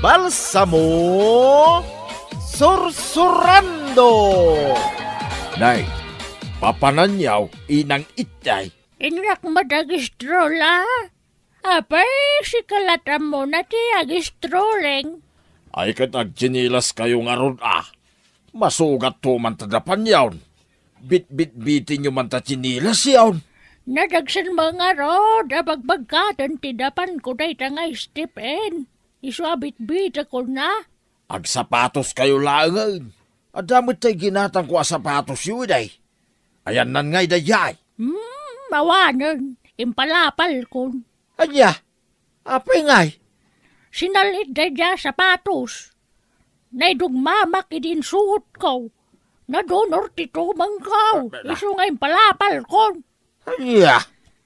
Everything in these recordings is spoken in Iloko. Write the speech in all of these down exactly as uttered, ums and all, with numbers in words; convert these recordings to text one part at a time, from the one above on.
Balsamo Sursurando. Nay, papananyaw, inang Itay. Innak met agistrola. Apay, sika la't ammona ti agistroleng. Ay, ket agtsinilaskayo ngarud a. Masugatto man ta dapanyawn. Bitbitbitinyo man ta tsinilasyawn. Nadagsen met ngarud a bagbagkaten ti dapanko dayta nga Stephen. Isu a bitbitekonna. Agsapatoskayo laengen. Adda met tay ginatangko a sapatosyo idiay. Ayannan ngay daydiay. Hmm, awanen, impalapalkon. Ania? Apay ngay? Sinal-it daydiay a sapatos. Naidugmamak idi insuotko. Nadunor ti tumengko. Ala, ala. Isu nga impalapalkon. Ania?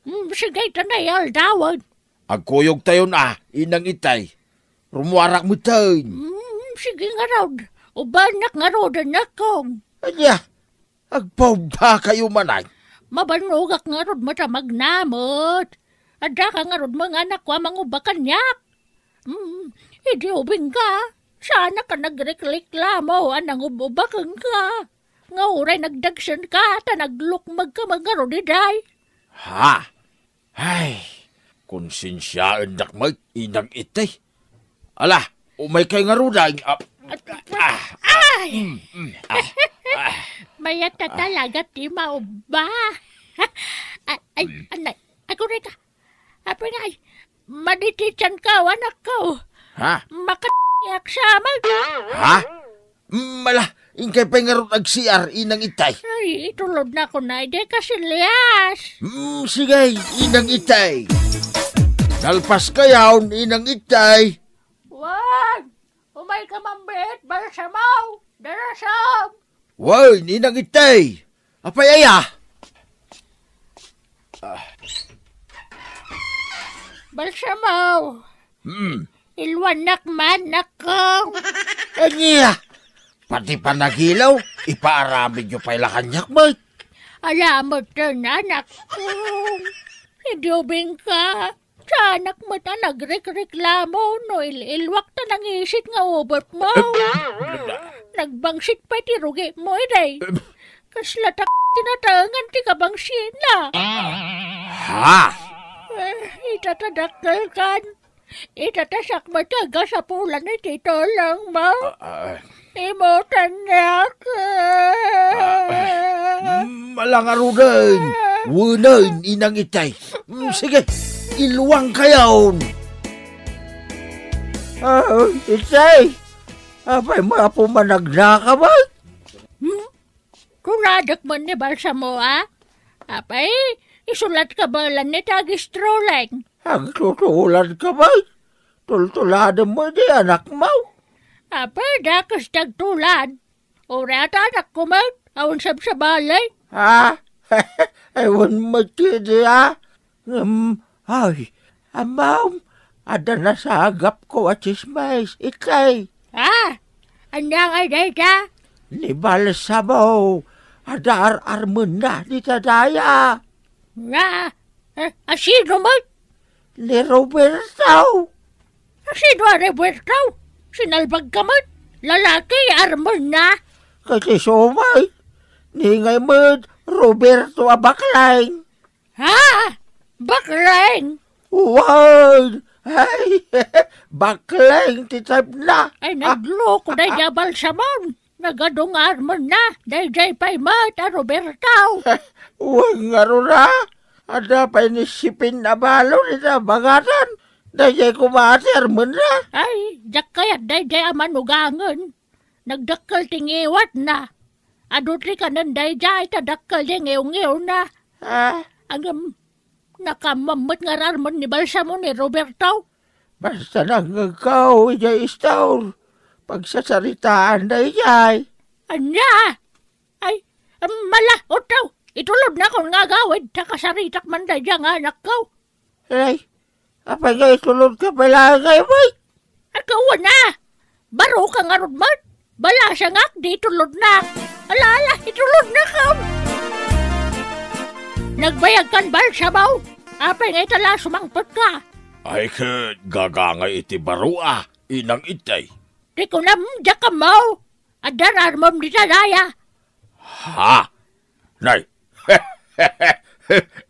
Hmm, sige, ta naialdawen. Agkuyogtayon a, inang Itay. Rumuarak metten. Hmm, sige ngarud. Ubanak ngaruden, nakong. Ania? Agpaubakayo manen. Mabannogak ngarud met a magnamet. Addaka ngarud met nga anakko a mangubba kaniak. Hmm, idi ubingka, saanak a nagrekreklamo a nangub-uba kenka. Nga uray nagdagsenka, ta naglukmegka met ngarud idiay. Ha? Ay, konsensiaennak met, inang Itay. Ala, umaykay ngaruden. Ah, ah, ah, Ay! Mm, mm, ah, ah. Mayat ta talaga ti maubba. Ah, ay, anay, aguray ka. Apay ngay, madititan ka, anakko. Ha? Makatiak sa amin. Ha? Mm, ala, inkay pay ngarud ag-C R, inang Itay. Ay, itulodnakon a, idi kasilias. Mm, sige, inang Itay. Nalpaskayon, inang Itay. Wen, umayka man met, Balsamo. Darasam. Wen, inang Itay. Apay aya? Ah. Balsamo. Hmm. Ilwanak man, nakong. Ania? Pati panagilaw, ipaaramidyo pay la kaniak met. Ala met, anakong. Idi ubingka, saanak met a nagrekreklamo no il-ilwak ta nangisit nga ubetmo. Nagbangsit pay ti rugimo, idi. Kasla ta tinataengan ti kabangsitna. Ha? Eh, ita ta dakkelkan. Ita ta sakbay ti agasapulan iti tulongmo. Ah, ah. Imutaniak. Ah, ah. Mm, ala ngaruden. Wenen, inang Itay. Mm, sige, ilwangkayon. Ah, Itay. Apay, mapu managnaka ba? Hmm? Tuladek man ni Balsamo, a? Apay, isu la't kabaelanna ti agistroleng. Agtutulad ka ba? Tultuladem met di anakmo. Apay, dakes ti agtulad. Uray ta anakko met, awan sabsabali. Ha? Ay, wen met ketdi, a? Ngem, ay, ammom, adda nasagapko a tsismis, Itay. Ah, ania ngay dayta? Ni Balsamo, adda ar-armenna dita daya. Ah, eh, asino met? Ni Roberto. Asino a Roberto? Sinalbagka met. Lalaki, armenna. Ket isu met, ni ngay met Roberto a bakleng. Ha? Bakleng? Wen! Ay, bakleng ti type na. Ay, nagloko daydiay a Balsamon. Nagadu nga armenna, daydiay pay met a Roberto. Wen ngarud a, adda pay ni sipin a balo dita bangatan. Daydiay koma ti armenna. Ay, diak kayat daydiay a manugangen. Nagdakkel ti ngiwatna. Adu ti kanen daydiay ta dakkel ti ngiwngiwna. Ah. Ngem, nakaammoan met nga armen ni Balsamo ni Roberto. Basta nangngegko idiay istor, pagsasaritaan daydiay. Ania? Ay, mala, Otto, itulodnakon nga agawid, ta kasaritak man daydiay nga anakko. Ay, apay nga itulodka pay laeng, bay? Agkawan a! Baroka ngarud met! Balasangak, di itulodnak! Ala, ala, itulodnakon! Nagbayagkan, Balsamo! Apay nga ita la sumangpetka? Ay ket gagangay iti baro a. Inang Itay. Ti kunam, diak ammo. Adda rarmem dita daya. Ha? Nay.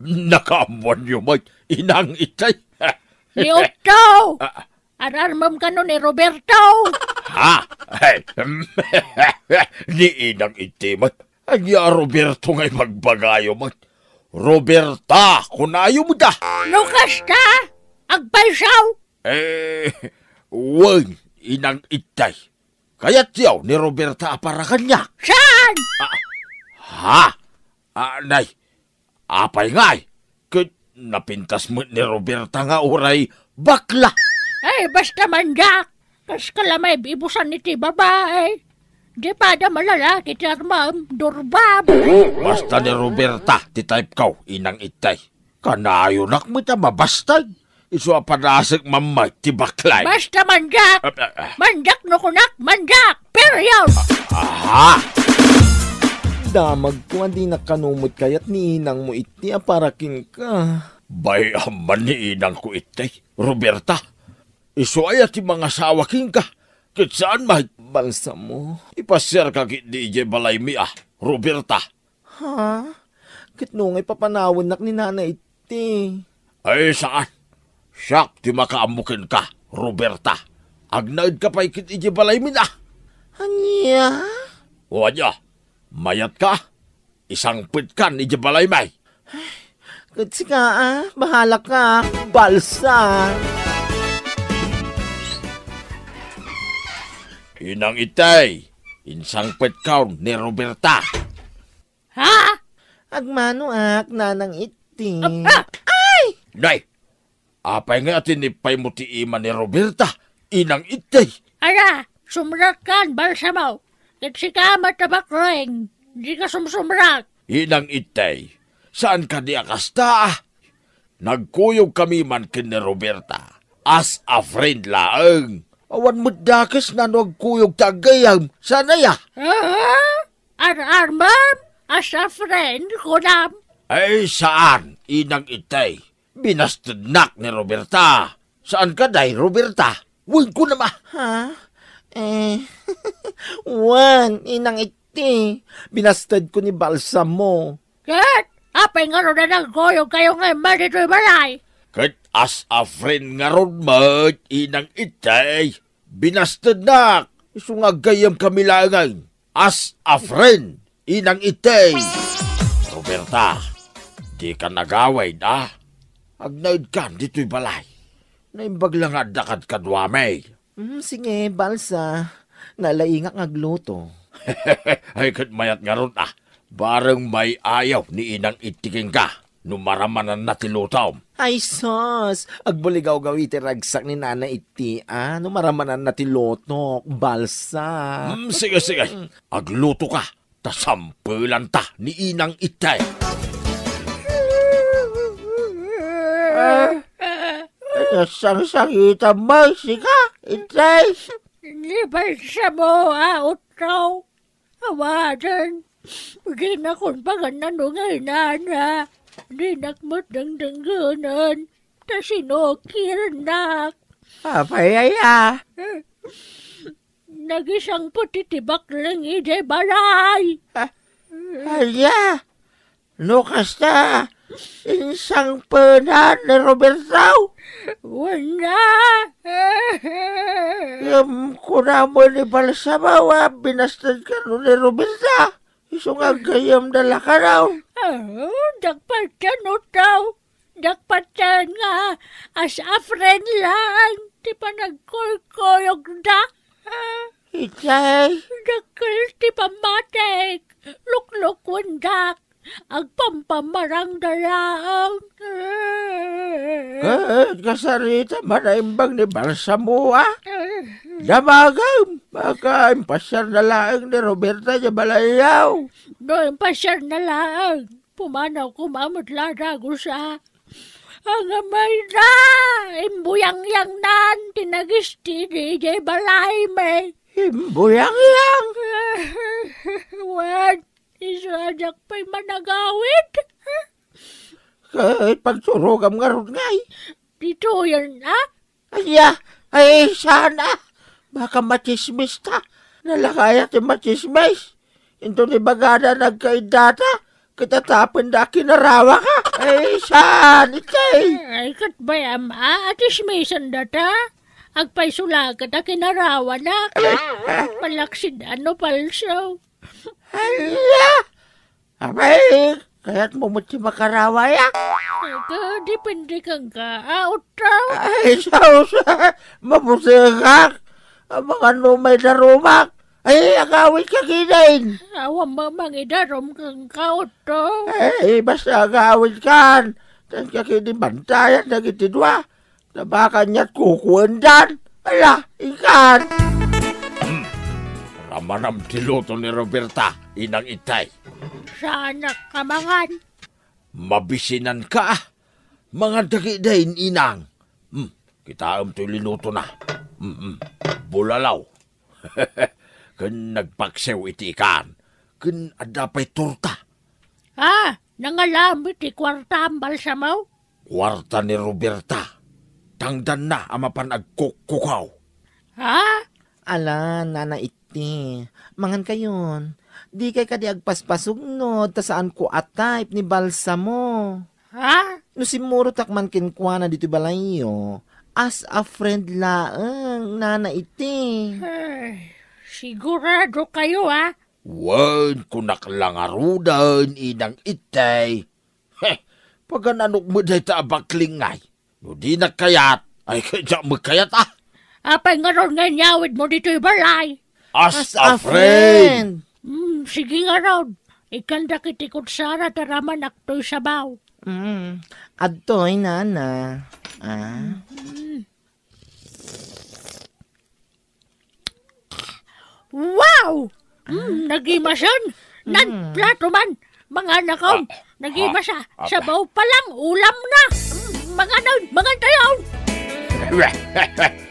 Nakaammoanyo met, Inang Itay. Ni Otto. Ah. Ararmem kano ni Roberto. Ha? Ni Inang Itay met. Ania a Roberto nga ibagbagayo met? Roberta, kunayo met a. No kasta, agpayso. Eh, wen, Inang Itay. Kayatyo ni Roberta a para kaniak? Saan? Ah, ha? Ah, nay, apay ngay? Ket napintas met ni Roberta nga uray bakla. Ay, basta man diak. Kaskala maibusan iti babai. Di pada malalaki ti armem, durbab. Basta ni Roberta ti type ko, Inang Itay. Kanayonak met a mabastag. Isu a padasek mamay ti baklay. Basta man diak! Ah, ah, ah. Man diak no kunak, man diak! Period! Aha! Damagko a dinak kano met kayat ni inangmo iti a para kenka. Bay-am man ni inangko iti, Roberta. Isu aya ti mangasawa kenka. Ket saan met. Balsamo, ipasiarka ketdi idiay balaymi a, Roberta. Ha? Ket no nga ipapanawennak ni Nana iti? Ay, saan. Siak ti makaammo kenka, Roberta. Agnaedka pay ket idiay balaymi a. Ania? O ania? Mayatka? Isangpetkan idiay balaymi. Ket sika, a, bahalaka, balsa. Inang Itay, insangpetkon ni Roberta. Ha? Agmanoak, Nanang Iti. Ap-, ap-, ay! Nay, apay nga tinipaymo ti ima ni Roberta, Inang Itay? Ala, sumrekkan, Balsamo. Ket sika met a bakleng, dika sumsumrek. Inang Itay, saan kadi a kasta? Nagkuyogkami man ken ni Roberta. As a friend laeng. Awan met dakes no agkuyog ti aggayam. Saan aya? Aha? Ar-armem? As a friend, kunam? Ay, saan, Inang Itay. Binastednak ni Roberta. Saan kadi, Roberta? Wen, kunam a. Ha? Eh, wen, Inang Iti. Binastedko ni Balsamo. Ket, apay ngarud a nagkuyogkayo nga immay ditoy balay? Ket as a friend ngarud met, Inang Itay. Binastednak. Isu nga aggayamkami laengen. As a friend, Inang Itay. Roberta, dika nagawid, a? Agnaedkan ditoy balay. Naimbag la nga adda kadkaduami. Mm, sige, Balsa. Nalaingak nga agluto. Ay, ket mayat ngarud, a. Bareng may-ayaw ni Inang Iti kenka. No maramananna ti lutom. Ay, sus! Agbuligawgaw iti ragsak ni Nana Iti, a, no maramananna ti lutok, Balsa. Mm, sige, sige. Aglutoka, ta sampelanta ni Inang Itay. Ah, nasangsangitam met sika, Itay. Ni Balsamo a utro. Awanen, dinakon paganano nga inana. Dinak met dengdengngenen, ta sinukirnak. Apay aya? Nagisangpet iti bakleng idiay balay. Ah, aya? No kasta, insangpenan ni Roberto? Wen a. Ngem kunam ni Balsamo a binastedkan ni Roberto. Isu nga aggayamda la kano. Ah, diak pay ti ano, tao. Diak pay ti nga as a friend lang ti panagkuykuyogda. Itay. Dakkel ti pammatik. Luklukuendak. Agpampamarangda laeng. Ket kasarita man a imbag ni Balsamo a. Damagem, baka impasiarna laeng ni Roberta idiay balayyo. No impasiarna laeng, pumanaw koma met la dagus a. Anggamayda, imbuyangyangnan ti nagistidi idiay balaymi. Imbuyangyang? Wen, isu a diak pay managawid. Ket pagturogam ngarud ngay. Ditoyen a? Aya, ay, saan a? Baka machismis ta. Nalakaya ti machismis. Inton ibagada nagkaiddata, ket atapenda a kinarawaka. Ay, saan, itay? Ay, ket bay-am a, a chismisendata. Agpayso la ket a kinarawanak. Malaksid a no palso. Hala! Apay, kayatmo met ti makarawayak? Ket depende kenka, a, utro. Ay, sus, mabusengak. Amangan no maidarumak. Ay, agawidka ketdin. Awan met mangidarum kenka, utro. Ay, basta agawidkan. Tan ketdin bantayan dagiti dua. Nabakan niya kukuendan. Ala, inkan. Hmm. Ramanam ti luto ni Roberta, Inang Itay. Saanak a mangan. Mabisinanka, ah. Mangan dagiti, Inang. Hmm. Kitaem toy linutona. Hmm, hmm. Bulalaw. Ken nagpaksiw iti ikan. Ken adda pay torta. Ah, nangalam iti kuartam, Balsamo? Kuarta ni Roberta. Tangdanna a mapan agkukkukaw. Ha? Ala, Nana Itti, mangankayon. Dikay kadi agpaspasuknod ta saanko a type ni Balsamo. Ha? No simmurotak man kenkuana ditoy balayyo, as a friend laeng, Nana Itti. Ay, sigurado kayo, ha? Wen, kunak la ngaruden, Inang Itti. Heh, pagan-anok met dayta a baklingay. No dinak kayat, ay, kayat met kayat, ah. Apay ngarud nga inyawidmo ditoy balay? As a friend. Hmm, sige ngarud. Ikkandak iti kutsara ta ramanak toy sabaw. Hmm, adtoy, Nana. Ah. Hmm. Wow! Mm, nagimasen. Nan plato man. Mga anakon, ah, nagimasa. Ah, ah. Sabaw pa lang, ulam na. Mm, mga nan, mga tayaw.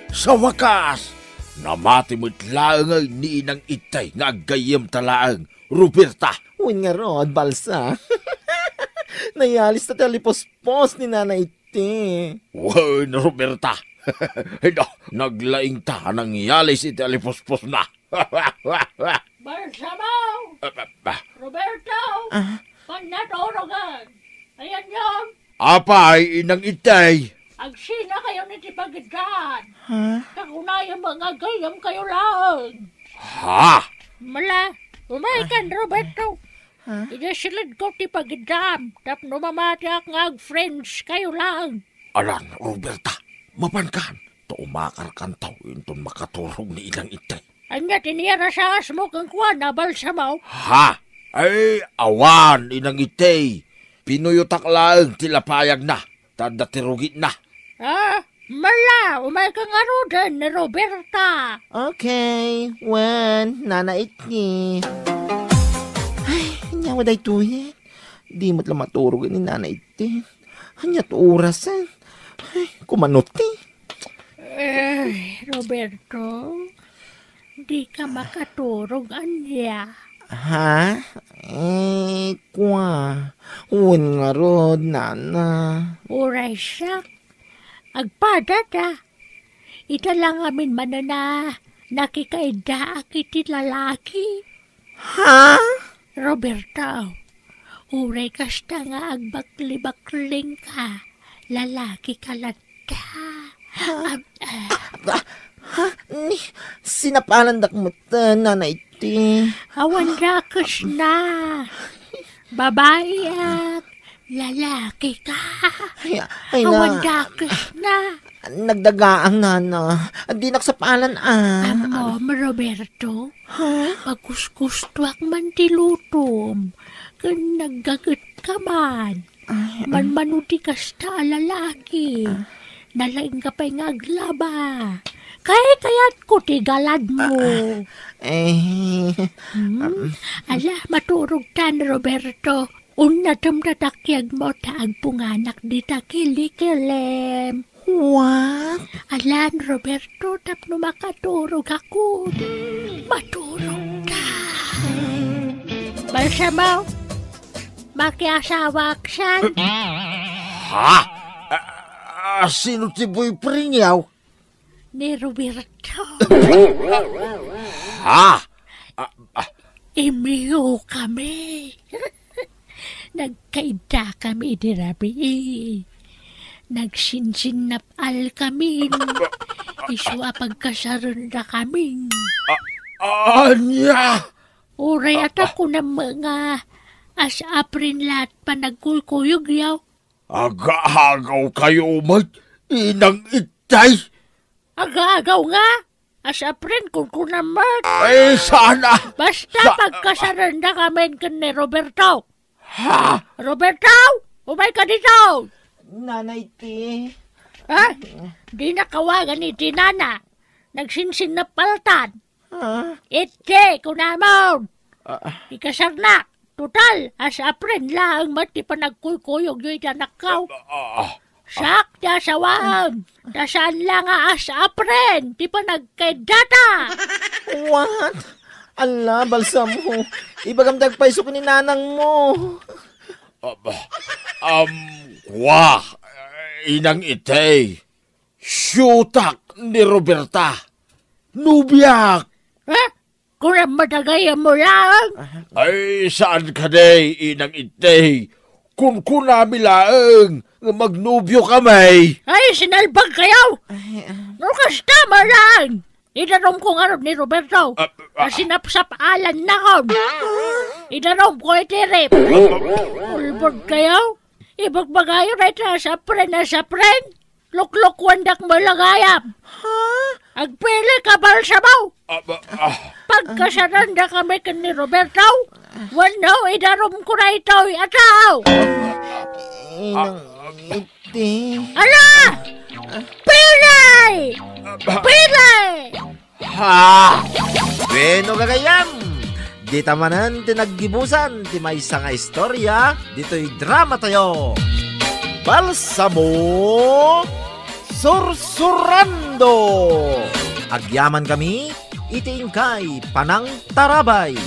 Sa wakas, namati met laeng ni Inang Itay nga aggayyemta laeng, Roberta. Wen ngarud, Balsa. Nayalista ti alipuspos ni Nana Ti. Wen, Roberta. Ida, naglaingta a nangyalis iti alipusposna. Balsamo! Ah, ah, ah. Roberto! Ah? Pannaturogan! Ayan yon! Apay, Inang Itay? Agsina kayo ni ti pagiddan. Ha? Kakunayo nga aggayyem kayo laeng. Ha? Mala, umaykan, Roberto. Ha? Ida siled ko ti pagidam, tapno mamatiak nga ag-friends kayo laeng. Alan, Roberta, mapankan, ta umakarkantaw inton makaturog ni Inang Itay. Ania ti niarasaasmo kenkuana, Balsamo? Ha? Ay, awan, Inang Itay. Pinuyotak laeng ti lapayagna, ta adda ti rugitna. Ah, mala, umayka ngaruden ni Roberta. Okay, wen, Nana Itni. Ay, ania daytoy? Di met la maturog ni Nana Itni. Ania ti oras, eh? Ay, kumano ti? Eh, Roberto, dika makaturog, ania? Ha? Eh, kua. Wen ngarud, Nana. Uray siak. Agpadada. Ita la ngamin manen a nakikaiddaak iti lalaki. Ha? Roberto, uray kasta nga agbaklibakling ka, lalaki ka latta. Ha? Ab-, ah. Ah, ha? Ni, sinapalandak met, Nana Itni. Awan dakesna. Babaiak, lalaki ka. Ay, ay, na. Awan dakesna. Nagdagaang, Nana. Dinak sapalan, ah. Ammom, Roberto. Ha? Pagkuskustuak man ti lutom. Ken naggaget ka man. Ay, ah. Manmano ti kasta a lalaki. Ah. Nalaing ka pay nga aglaba. Kayat-kayatko ti galadmo. Ah, ah. Eh. Hmm? Um. Ala, maturog tan, Roberto. Unnatem ta takiagmo ta agpunganak dita kilikilim. What? Alan, Roberto, tapno makaturog ako. Maturog ta. Balsamo, makiasawak sian. Ha? Ah, ah, sino ti boyfriend niyaw? ni Roberto. Ha? Ah, ah. Imiyo kami. Nagkaidakami idi rabii. Nagsinsinnap-al kami. Isu a pagkasarenda kami. Ah, ania? Uray, ah, ata kunam nga as-apren la't panagkuykuyogyo. Agaagaw kayo met, Inang Itay. Agaagaw nga? As-apren, kunkunam met. Ay, sana. Basta sa- pagkasarenda kamin ken ni Roberto. Ha? Roberto, umayka ditoy. Nanay ti. Ha? Dinak awagan iti nana. Nagsinsinnap-altan. Ha? Iti, kunamon. Ah. Ikasarnak. Total, as-apren laeng met ti panagkuykuyogyo iti anakko. Ah, ah, ah. Siak ti asawaem. Ta saan la nga as-apren ti panagkaidata. What? Ala, Balsamo. Ibagam ti agpayso ken ni nanangmo. Aba, um, kua, Inang Itay. Siyutak ni Roberta. Nobiak. Ha? Kunam met a gayyemmo laeng? Ay, saan kadi, Inang Itay? Kunkunami laeng nga magnobio kami. Ay, sinalbag kayo! Ay, ah. No kasta man laeng! Idarum ko ngarud ni Roberto. Ah, ah. Sinapsap-alan nakon. Idarum ko iti ref. Ulbod kayo? Ibagbagayo dayta a sapren a sapren. Luklukwandak met la gayam. Ha? Agpili ka, Balsamo. Ah, ba, ah. Pagkasarenda kami ken ni Roberto, wenno idarum ko daytoy a tao. Inang Itay. Ala! Pili! Pili! Ha! Bueno, gagayyem, dita manen ti naggibusan ti maysa nga istorya ditoy drama tayo. Balsamo Sursurando! Agyaman kami iti inkay panangtarabay.